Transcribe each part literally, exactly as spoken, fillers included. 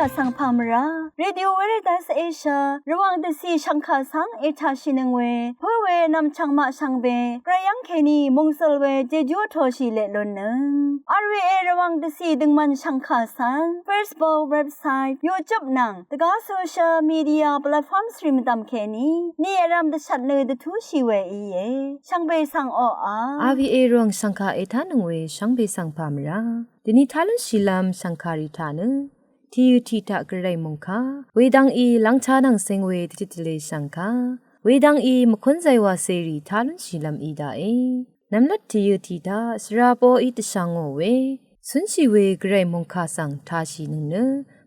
Vsvng pà mvrá Radio Veritas Asia Rvwàng dvcì shv̀ngkà svng ètàshìnøng we pǿ we nv̀mchv̀ng maq shvngbe gvray yv́ng kèní mòngsøl we jejú vtōshì leq lúnnøng. R V A Rvwàng dvcì døngmvn shv̀ngkà svng Facebook, website, YouTube nvng dvgá social media platforms rì mvdv̀m kèní ni vrv̄m dvshvt nø dvtúshì we íe. Shvngbe svng oqà R V A Rvwàng shv̀ngkà ètánøng we shvngbe svng pà mvrá dvni tá lúnshìlv́m shv̀ngkàrì taq nø tìyø̀ tiq taq gvray mòngkà wedvng í lv́ngchá nvng seng we dvtit dvle shv̀ngkà wedvng í mvkúnzay wàcèrì tá lúnshìlv́m í daqe. Nvmlat tìyø̀ tiq taq svra poqí dvshà ngò we cúnshì we gvray mòngkà svng tāshìnøng nø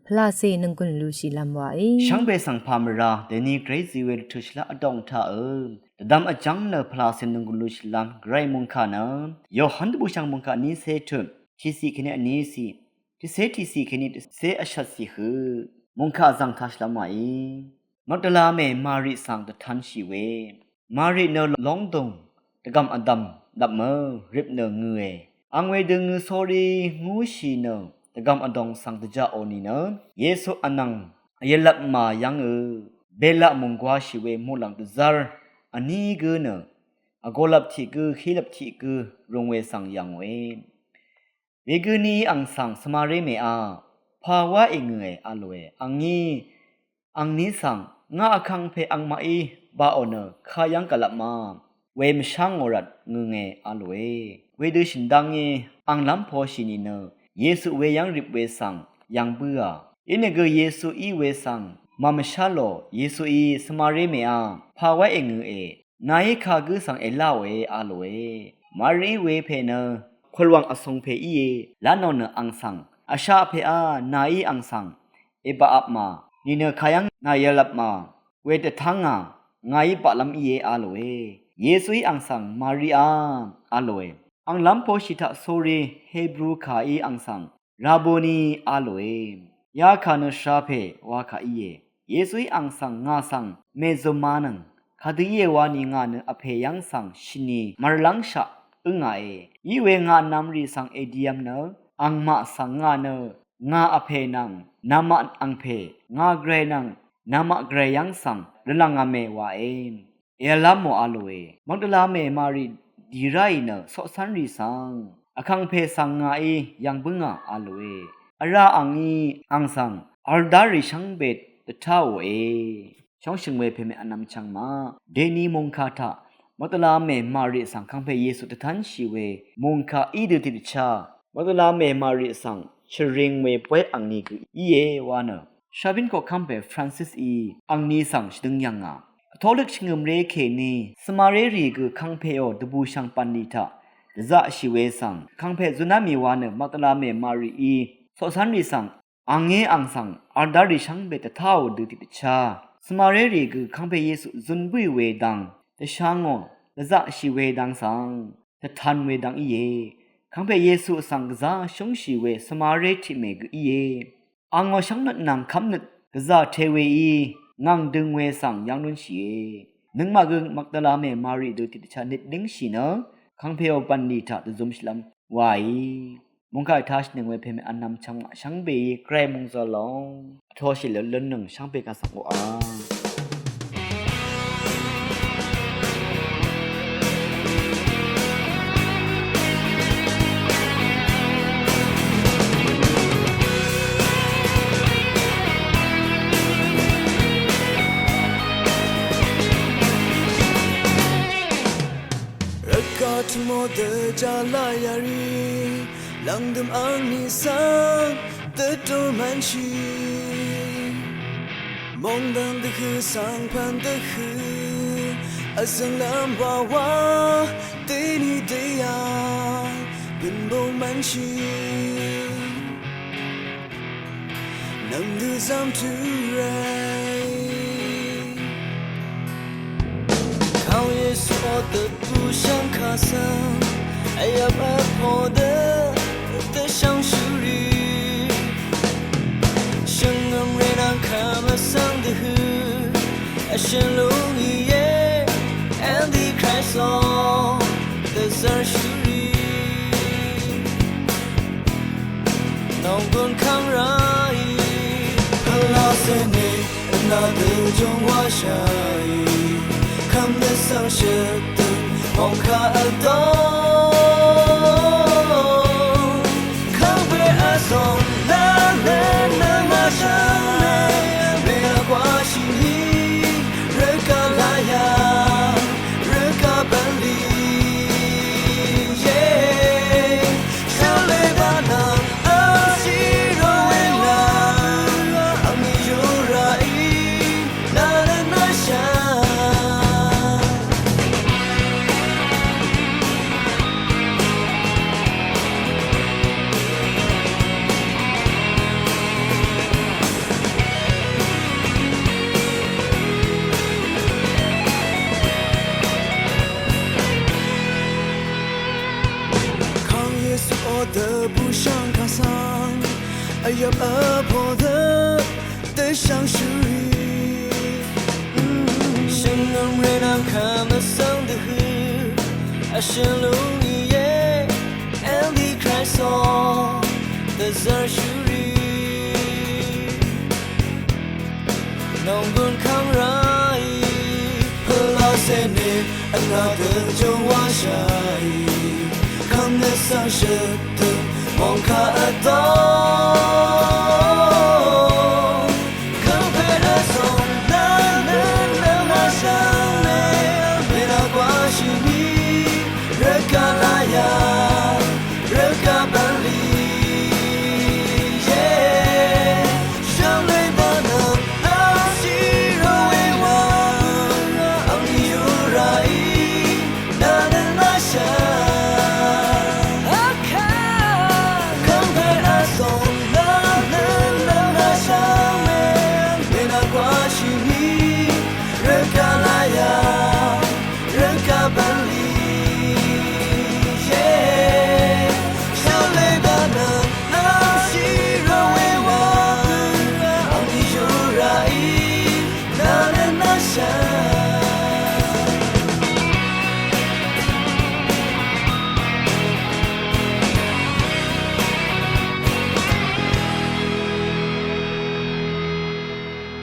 pvlacè nònggùn lushìlv́m wàe. Shvngbe svng pà mvrá dèni gvray zí we dvtø̀ shvlá vdòng taqø dvdvm vjv́ng nø pvlacè nònggùn lushìlv́m gvray mòngkà nø Yohan dvbùshv̀ng mòngkà vnícé tø tiqciq kèní vníciq, tiqcé tiqciq kèní tiqcé vshvtciq høq mòngkà vzv̀ng tāshìlv́m wàe. Magdala mè Mari svng dvtanshì we Mari nø lóngdùng dvgv̀m vdv̀m dvpmø rip nø ngø̀e. Àng wedø ngø̀ sórí ngúshì nø dvgv̀m vdòng svng dvjaqò nìnø Yesu vnvng vyvlvpmà yv́ngø belaq mònggwashì we muqlàng dvzv́r vní gǿ nø vgolvp tiq gǿ hílvp tiq gǿ rùng we svng yv̀ngòe. Wegǿ ní àng svng, Svmaré mèá, pà wá èngø̀e a lòe. Àngí àngní svng, ngà vkangpè angmaqí baqò nø kayv́ng gvlvpma we mvshá ngò rvt ngønge a lòe. Wedø shø̀n dá ngí àng lv́m poshì nìnø Yesu weyv́ng rip we svng yv̀ng bǿà. Inìgø Yesu í we svng màmvshá lò. Yesuí, Svmaré mèá, pà wá èngø̀e. Nàí kagǿ svng èláòe a lòe. Marií wepè nø kulwàng vsùngpè íe. Lánò nø àng svng, vshaqpèá nàí àng svng èbaqvpma nìnø kayv́ng nà yvlvpma we dvtv́ngà ngàí baqlv́m íe a lòe. Yesuí àng svng, Mariá a lòe. Àng lv́m poshì taq sórí Hebru kàí àng svng Raboni a lòe. Yakà nø shrapè wakà íe. Yesuí àng svng, ngà svng mèzø̀mmanøng kadø íe wani ngà nø vpè yv́ng svng shvni mv̀rlv́ngshaq ǿngàe. Iwe ngà vnvmrì svng èdiv̄m nø àngmaq svng ngà nø ngà vpè nvng namaq àngpè, ngà gvray nvng namaq gvray yv́ng svng rvlv̀ngv̄me wàe. Èvlv́mò a lòe. Magdala mè Mari dì ráì nø coqcv́nrì svng vkangpè svng ngàí yv̀ng bǿngà a lòe. Vrá àngí àng svng vl dárì shvngbe dvtáòe. Shóngshø̀ng we pèmè vnvm chvngmaq dèni mòngkà taq Magdala mè Mari svng kangpè Yesu dvtánshì we mòngkà í dø tiqdvchá Magdala mè Mari svng shvring we bóy àngni gø íe wa nø Shabin koqkv́m pè Francisí angni svng shvdøng yv̀ngà. Katolik shvngø̀mré kèní svmarérì gø kangpèò dvbùshv̀ng bv̀nlì taq dvzaqshì we svng kangpè zunv́m mì wa nø Magdala mè Marií coqcv́nrì svng angé ang svng vl dárì shvngbe dvtáò dø tiqdvchá svmarérì gø kangpè Yesu zun bǿì we dang dvsha ngò dvzaqshì we dang svng dvtan we dang íe. Kangpè Yesu svng gvzá shúngshì we svmaré tiqmè gø íe. Angò shvngnøt nvng kv́mnøt gvzà te weí ngv̀ng døng we svng yv́ng lúnshìe. Nøngmaq gø Magdala mè Mari dø tiqdvchá nit língshì nø kangpèò bv̀nlì taq dvzumshìlv́m wàí. Mungkà ètashìnøng we pèmè vnvm chvngmaq shvngbeí gvray mungzø long vtoshì lúnlúnnøng shvngbe kà svng oqà. Rvgaq tø̀mò dvjala yarì lv̀ngdø̀m angni svng dvtur mvnshì. Mòngdv̀ng dvhø̀ svng pv̀n dvhø̀ vzø̀nglv́m wawa dèni dèyà bø̀n bung mvnshì. Nv̀mdø zv́m tø̄ ràí Kàó Yesu ò dvbù shvngkà svng vyvp vpo dø dvshvngshúrì. Shvngø̀mré nvng kvm vsvng dvhø̀ vshø̀n lúng íe. Antichrist ò dvzv́rshúrì. Nònggùn kv́ng ráì Tene nà dø jung wa shaì, kvm nø svng shøt dø mòngkà vdò. Kvm we vzong nà nø nø wa shaì, we la kwa shì ni, rø ka la ya, rø ka bv̀n lì, ye. Kang Yesu o dø bùshv̀ng kà svng, vyvp vpo dø dø shvngshø̀rì. Shvngø̀m rì nvng kvm vsvng dvhø, vshø̀n lúng íe, Antichrist o dvzvr shø̀rì. Nònggùn kang ráì, pø̀lá cène, vnà dø jung wa shaì, kvm nø svng shøt dø mòngkà vdò. Kvm pè vzong nà nø nø wa shaì, we la kwa shì ni, rø ka la ya, rø ka bv̀n lì, ye.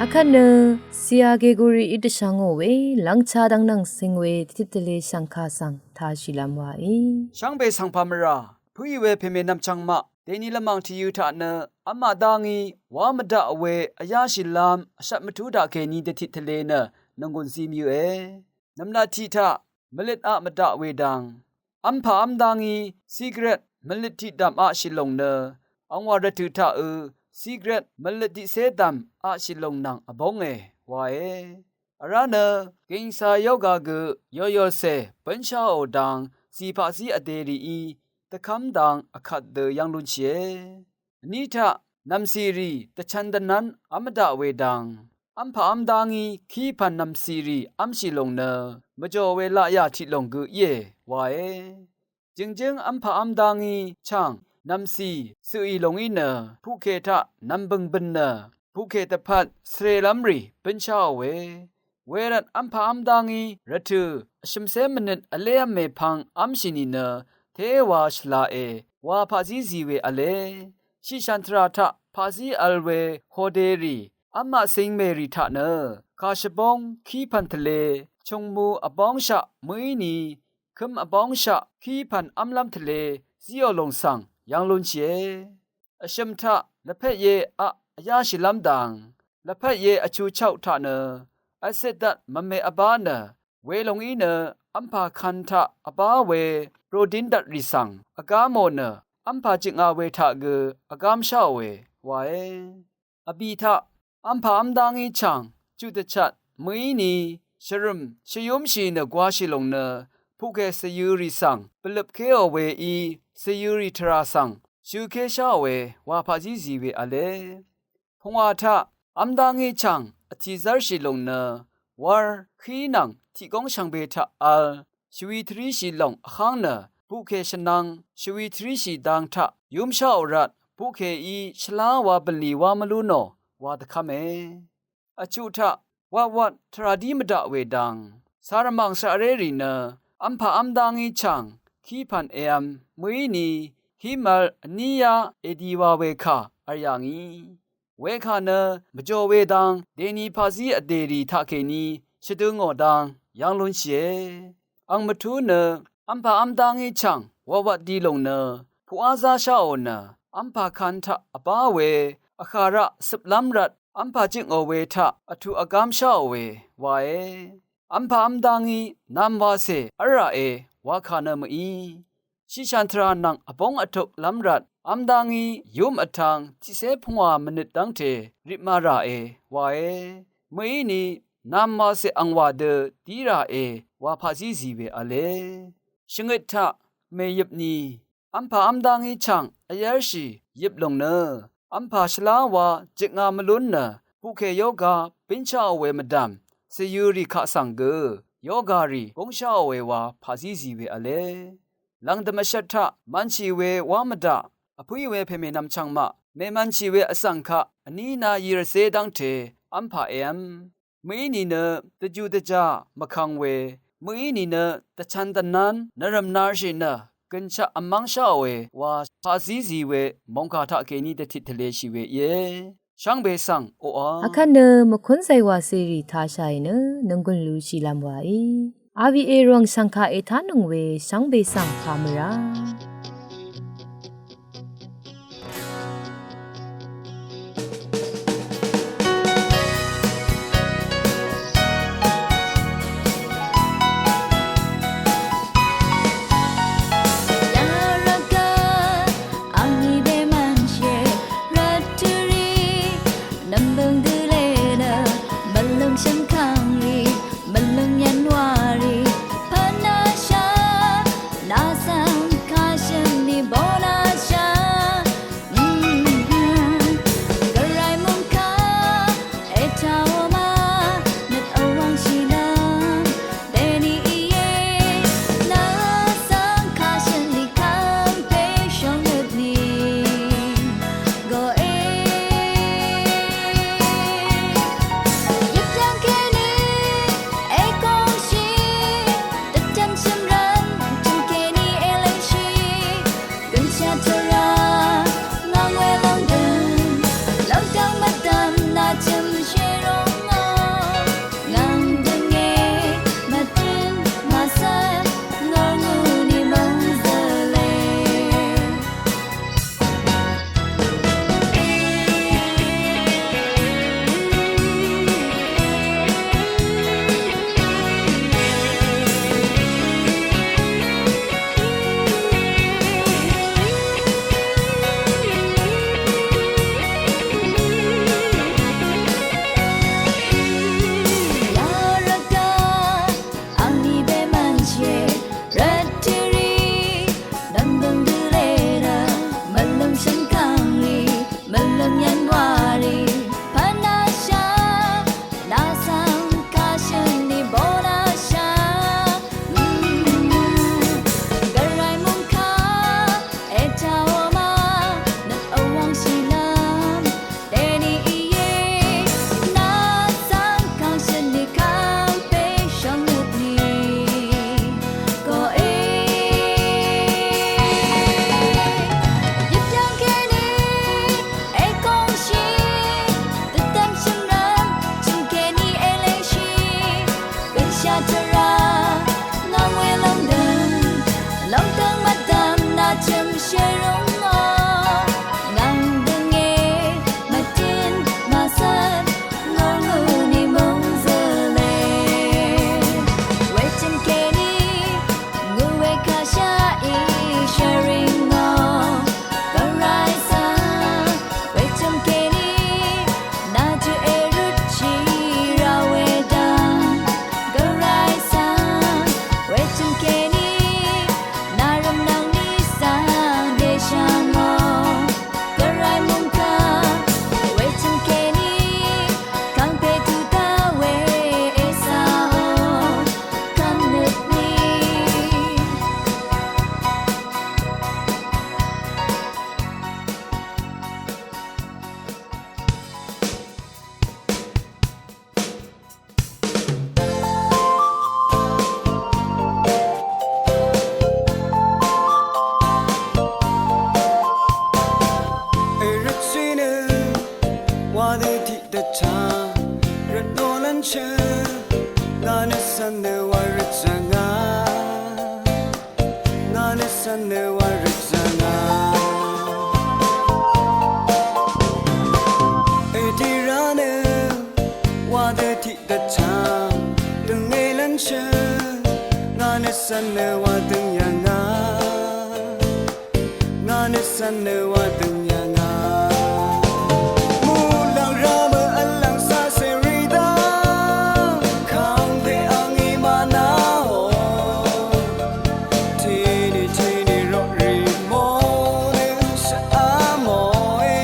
Akvt nø Siya Geguri í dvshvngò we lvngcha dvng nvng sing we dvtit dvle shv̀ngkà svng tashìlvm wa e. Shvngbe svng pà mvrà pø̀í we pème nvmchvng maq dèni lvmàng tìyø̄ taq nø vmà dá ngí wá mvdaq we vyáshìlvm vshvt mvtú daqkèní dvtit tvle nø nònggùn zim yø̄ e. Nvmlat tiq taq mvløt aq mvdaq we dang vmpà vmdá ngí cigarette mvløt tiqdv̀m aqshì lòng nø angwà rvtø̀ taq ø cigarette mvløt tiqcé dv̀m aqshì lòng nvng vbónge wa e. Vrá nø gingsa yoga gø yoyolcè bǿnsháò dang zì paqzí vdè rìí dvkv́m dang vkvt dø yv́ng lúnshìe. Vní taq nv̀mcìrì dvchv̄n dvnv́n v́m mvdaq we dang vmpà v́m dá ngí kí pv̀n nv̀mcìrì v́mshì lòng nø mvjò we laqyà tiq lòng gø íe wa e. Jø̀ngjǿng v́mpà v́m dá ngí chàng nv̀mcì cø̀ì lòng í nø puqkè taq nv̀mbø̀ng bø̀n nø puqkè dvpvt svrèlv́m rì bǿnsháò we. Wervt v́mpà v́m dá ngí rvtø̀ vshø̀mcé mvnøt vlév́m mèpvng v́mshì nìnø téwa shvlaqe wa paqzí zì we v̄le. Shiqshàn tvrà taq paqzí vl we hoderì v́m aqcing mèrì taq nø kàshvbóng kí pv̀n tvle chùngmu vbóngshaq mø̀íni køm vbóngshaq kí pv̀n v́mlv́m tvle zíò lòng svng yv́ng lúnshìe. Vshø̀m taq lvpetye aq vyáshìlv́m dang lvpetye vchuchauq taq nø vcit dvt mvmeq vbá nø welòng í nø v́mpà kan taq vbá we rodin dvtrì svng vgá mò nø v́mpà jø̀nga we taq gø vgámsháòe wae. Vbì taq v́mpà v́m dá ngí chàng juq dvchvt mø̀íni shvrø̀m shvyúmshì nø gwāshì lòng nø puqkè cvyø̄rì svng bvløpkéò weí cvyø̄rì tvrà svng shø̄késháòe wa paqzí zì we v̄le. Pungwà taq v́m dá ngí chàng vtì zv́rshì lòng nø wv̄r hí nvng tiqgóng shvngbe taq v̄l shvwi tvríshì lòng vháng nø puqkè shvnvng shvwi tvríshì dang taq yúmsháò rvt puqkèí shvlá wa bv̀nlì wá mvlú nò wa dvkv́me. Vchuq taq watwat tvrà dí mvdaq we dang carvmàng shaqrérì nø v́mpà v́m dá ngí chàng kí pv̀n èvm mø̀íni hímvl vní yá èdi wa we kà v̄l yà ngí wekà nø mvjò we dang dèni pàzí vdèrì taqkèní shvdø ngò dang yv́ng lúnshìe. Ang mvtú nø v́mpà v́mdá ngí chv̀ng wàwvt di lòng nø puqá zá sháò nø v́mpà kan taq vbá we vhàraq cøplv́m rvt v́mpà jø ngò we taq vtuq vgám sháò we wae. V́mpà v́mdá ngí nv̄m wacè v́lraqe wakà nø mø̀í. Shìshàn tvrà nvng vbóng vtuq lv́m rvt v́mdá ngí yúm vtv̄ng tiqcé pungwà mvnøt dv́ngte ripmà ràe wae. Mø̀íni nv̄m wacè angwà dø dí ràe wa paqzí zì we v̄le. Shvngøt taq mèyøpni v́mpà v́mdá ngí chv̀ng vyv́rshì yøp lòng nø v́mpà shvlá wa jøknga mvlún nø puqkè yoga bínsháò we mvdv̀m cvyø̄rì kaq svng gø yogarì gúngsháò we wa paqzí zì we v̄le. Lv̀ngdø̀m vshvt taq mv̄nshì we wá mvdaq vpǿì we pèmènvm chvngmaq mèmv̄nshì we vsvng kaq vní na yì rvzé dv́ngte v́mpà èv́m. Mø̀í nìnø dvjù dvjà mvkvng we, mø̀í nìnø dvchv̄n dvnv́n nvrø̀m narshì nø gønshaq vmv́ng sháò we wa paqzí zì we mòngkà taqkèní dvtit tvleshì we íe. Shvngbe svng oqà vkvt nø mvkún zaywà cèrì tashàì nø nònggùn lushìlv́m wàí. R V A Rvwàng shv̀ngkà ètánøng we shvngbe svng pà mvrá. Yarvgø angní bèmvnshì rvt tø̀rì nv̀mbø̀ng dø lé nø mvlø̀ng shv̀ngkàngrì mvlø̀ng yv̀nwàrì pvnashà nà svng kà shø̀n ní bónashà. Gvray mungkà ètàò ma nøt vwv̀ngshì nvng dèní íe nà svng kà shø̀n ní kàngpè shóngnøt ní gø e. Wa dø tiq dvchá rvtnò lv́nshø, ngà nø svn nø wa rvtshà ngà, ngà nø svn nø wa rvtshà ngà. Èdira nø wa dø tiq dvchá døngé lv́nshø, ngà nø svn nø wa døng yà ngà, ngà nø svn nø wa døng yà ngà. Muqlàng rá mø v̄l lv́ng sá sè rì dá, kàngpè àngí mànà ò. Tìní tìní roqrì mò nø shvá mòe.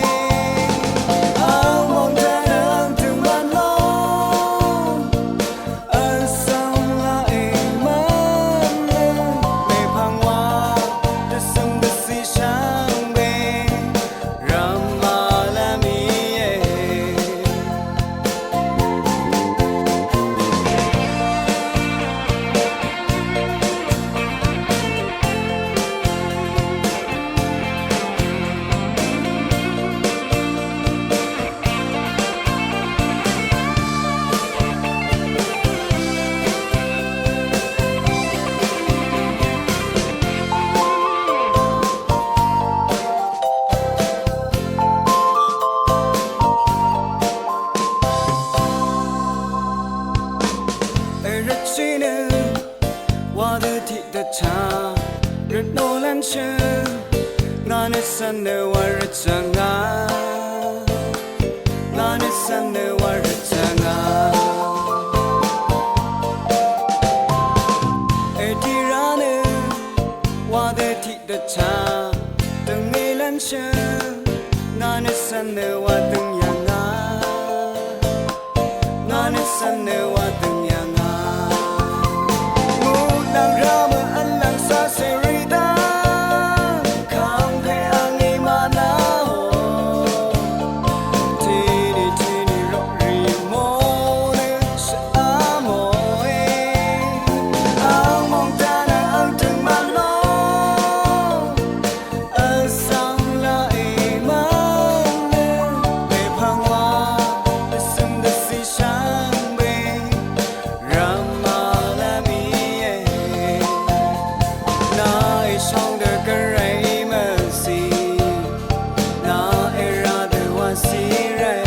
Àng mòng dvnø àng tø̀ng mvn lò. Àng svng laq èmvn nø mèpvng wa dvsøng dvcì shvngbe rvmà lv́m íe. Èrvtshì nø wa dø tiq dvchá rvtnò lv́nshø, ngà nø svn nø wa rvtshà ngà, ngà nø svn nø wa rvtshà ngà. Èdira nø wa dø tiq dvchá døngé lv́nshø, ngà nø svn nø wa døng yà ngà, ngà nø svn nø wa døng yà ngà. Muqlàng rá mø v̄l lv́ng sá sè rì dá, kàngpè àngí mànà ò. Tìní tìní roqrì mò nø shvá mòe. Àng mòng dvnø àng tø̀ng mvn lò. Àng svng laq èmvn nø mèpvng wa dvsøng dvcì shvngbe rvmà lv́m íe. Nà èshòng dø gvray mvcì, nà èrà dø wa cì rvt.